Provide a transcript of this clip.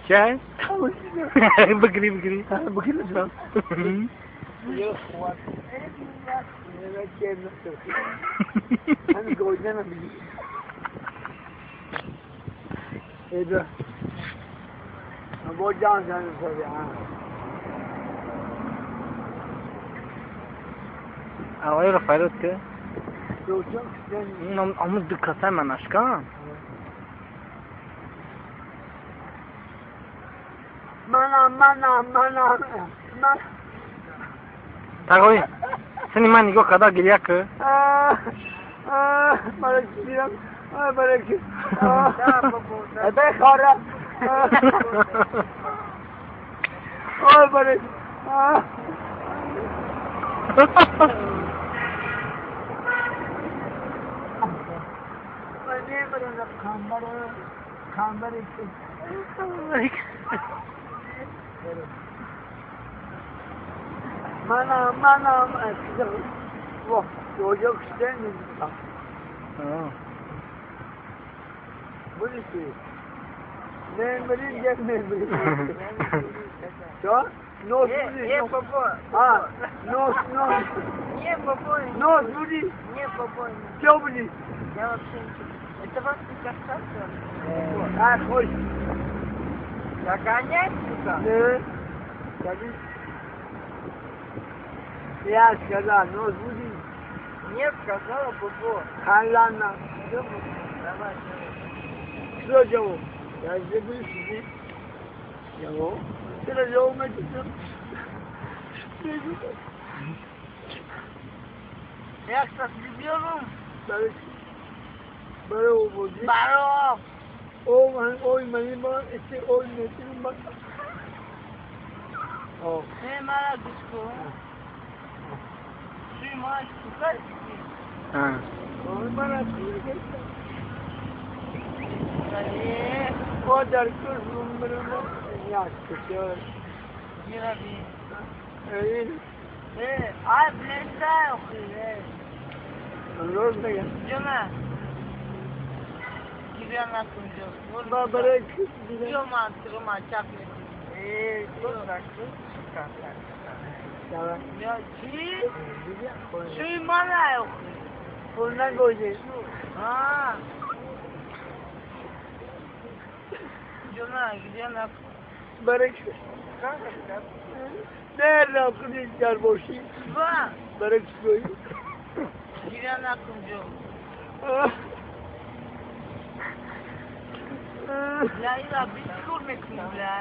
Чай? Бакри, бакри. Бакри. Авай Рафаэлот ке? Аму дукаса манашка. Мана, мана, мана, мана. Тагой, сени ман нигоҳ карда гиря ки. Mana, mana, Я вообще ничего. Это вас не касается? А, хочешь? Догонять сюда? Да. Я сказал, нос будет. Нет, сказала Бубо. Халана. Давай, что делал? Я здесь буду сидеть. Делал. Что делал, мать? Я, кстати, беру. Баро. Ой, манima, este ой, метима. О. Не, марадушку. Ты мать, куда ты? А. Ой, марадушку. Одар курсумбрмо, я скажу. Гираби. А, блестай, охуе. Розная. Жена. Гиряна кунжо. Бабарек. Жема, трума, чакли. Я чи? Чи мана, охуе. Пурна гойде. А. Жена, гиряна. Барек. Не, на кунжо боши. Ба. Барек стой. Гиряна кунжо. Бля, ила, бискур мекну, бля.